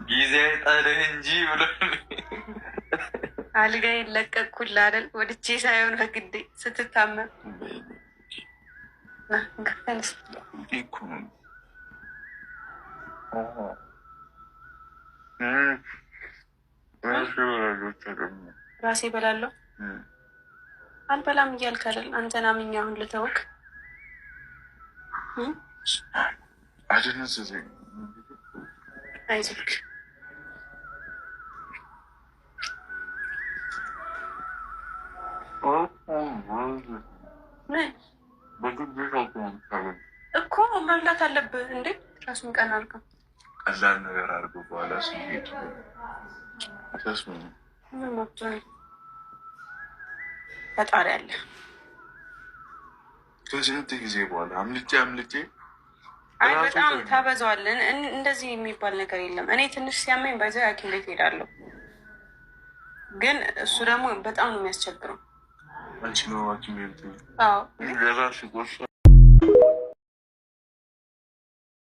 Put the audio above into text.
ጊዜ አይጣልህ እንጂ ብሎ። አልጋዬን ለቀቅኩልህ አይደል? ወድጄ ሳይሆን በግዴ ስትታመም። ና እንካ፣ ተነስ። እኮ ነው። ራሴ እበላለሁ። አልበላም እያልክ አይደል? አንተን አምኜ አሁን ልተውክ? አደነዘዘኝ። አይዞክ። ምን እኮ መብላት አለብህ እንዴ? ራሱን ቀና አድርገው። ቀላል ነገር አድርጎ በኋላ ሲሄድ ተስሙ። ምን መብቱ ነው? ፈጣሪ አለ። ከስንት ጊዜ በኋላ አምልጬ አምልጬ አይ ራሱ በጣም ተኛ። ታበዛዋለህ። እንደዚህ የሚባል ነገር የለም። እኔ ትንሽ ሲያመኝ በዚ ሐኪም ቤት ሄዳለሁ። ግን እሱ ደግሞ በጣም ነው የሚያስቸግረው። አንቺ ነው ሐኪም ቤት አዎ። የራስሽ ቆርሶ።